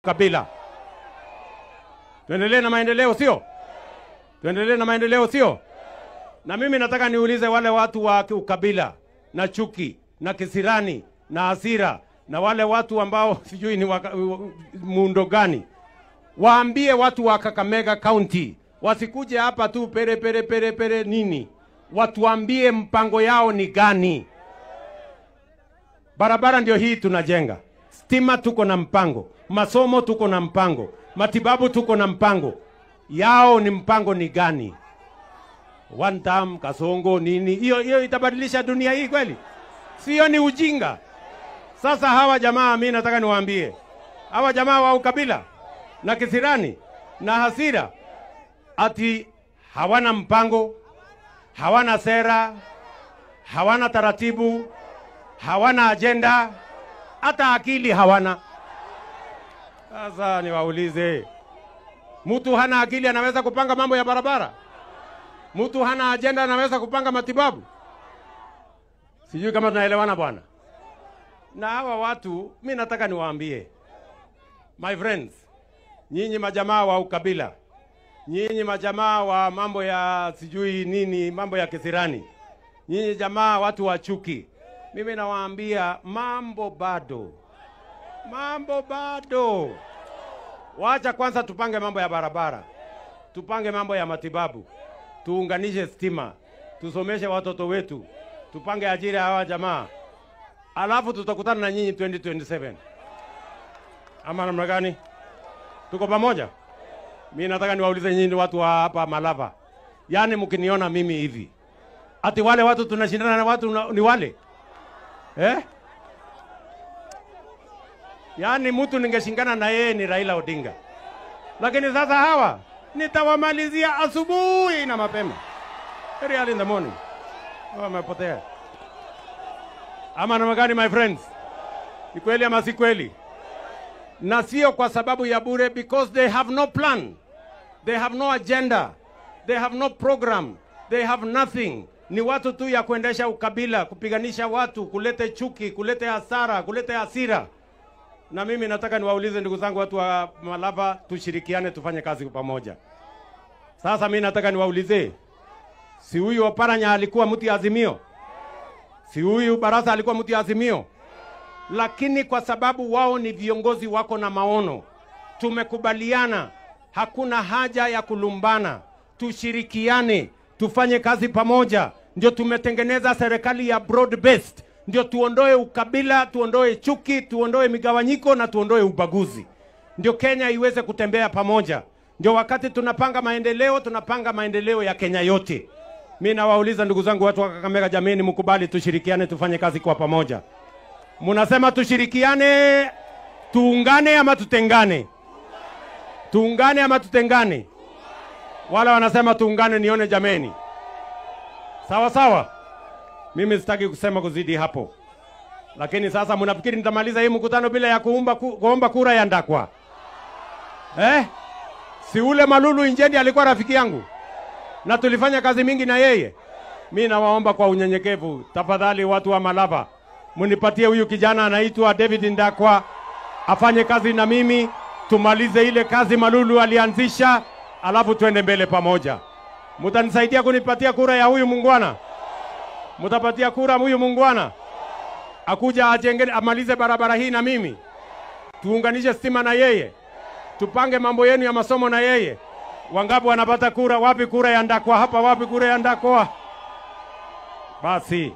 Kabila. Tuendelee na maendeleo, sio? Tuendelee na maendeleo, sio? Na mimi nataka niulize wale watu wa ukabila na chuki na kisirani na hasira na wale watu ambao sijui ni muundo gani, waambie watu wa Kakamega County wasikuje hapa tu pere pere pere pere nini, watuambie mpango yao ni gani. Barabara ndio hii tunajenga, stima tuko na mpango, masomo tuko na mpango, matibabu tuko na mpango. Yao ni mpango ni gani? One term, Kasongo nini? Hiyo itabadilisha dunia hii kweli? Sio, ni ujinga. Sasa hawa jamaa, mimi nataka niwaambie, hawa jamaa wa ukabila na kisirani na hasira, ati hawana mpango, hawana sera, hawana taratibu, hawana agenda, hata akili hawana. Sasa niwaulize, mtu hana akili anaweza kupanga mambo ya barabara? Mtu hana agenda anaweza kupanga matibabu? Sijui kama tunaelewana bwana. Na hawa watu, mimi nataka niwaambie, my friends, nyinyi majamaa wa ukabila, nyinyi majamaa wa mambo ya sijui nini, mambo ya kisirani, nyinyi jamaa watu wa chuki, mimi nawaambia mambo bado. Mambo bado. Wacha kwanza tupange mambo ya barabara, tupange mambo ya matibabu, tuunganishe stima, tusomeshe watoto wetu, tupange ajira hawa jamaa. Alafu tutakutana na nyinyi 2027. Ama namna gani? Tuko pamoja? Mimi nataka niwaulize nyinyi watu wa hapa Malava. Yaani mkiniona mimi hivi, ati wale watu tunashindana na watu ni wale? Eh? Yaani mtu ningeshindana na yeye ni Raila Odinga. Lakini sasa hawa nitawamalizia asubuhi na mapema. Very early in the morning. Wamepotea. Ama namna gani my friends? Ni kweli ama si kweli? Na sio kwa sababu ya bure, because they have no plan. They have no agenda. They have no program. They have nothing. Ni watu tu ya kuendesha ukabila, kupiganisha watu, kulete chuki, kulete hasara, kulete hasira. Na mimi nataka niwaulize ndugu zangu watu wa Malava, tushirikiane tufanye kazi pamoja. Sasa mimi nataka niwaulize, si huyu Oparanya alikuwa mtu ya Azimio? Si huyu Barasa alikuwa mtu ya Azimio? Lakini kwa sababu wao ni viongozi wako na maono, tumekubaliana hakuna haja ya kulumbana, tushirikiane, tufanye kazi pamoja. Ndio tumetengeneza serikali ya broad based. Ndio tuondoe ukabila, tuondoe chuki, tuondoe migawanyiko na tuondoe ubaguzi. Ndio Kenya iweze kutembea pamoja. Ndio wakati tunapanga maendeleo, tunapanga maendeleo ya Kenya yote. Mimi nawauliza ndugu zangu watu wa Kakamega, jameni, mkubali tushirikiane, tufanye kazi kwa pamoja. Munasema tushirikiane, tuungane ama tutengane? Tuungane ama tutengane? Wala wanasema tuungane, nione jameni. Sawa sawa. Mimi sitaki kusema kuzidi hapo. Lakini sasa mnafikiri nitamaliza hii mkutano bila ya kuomba kura ya Ndakwa? Eh? Si ule Malulu Injendi alikuwa rafiki yangu, na tulifanya kazi mingi na yeye. Mimi nawaomba kwa unyenyekevu, tafadhali watu wa Malava, munipatie huyu kijana anaitwa David Ndakwa afanye kazi na mimi, tumalize ile kazi Malulu alianzisha, alafu tuende mbele pamoja. Mtanisaidia kunipatia kura ya huyu mungwana? Mtapatia kura huyu mungwana akuja ajenge, amalize barabara hii na mimi, tuunganishe stima na yeye, tupange mambo yenu ya masomo na yeye. Wangapi wanapata kura? Wapi kura ya Ndakwa hapa? Wapi kura ya Ndakwa? Basi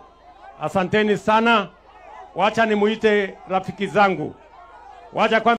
asanteni sana. Wacha nimuite rafiki zangu. Wacha kwanza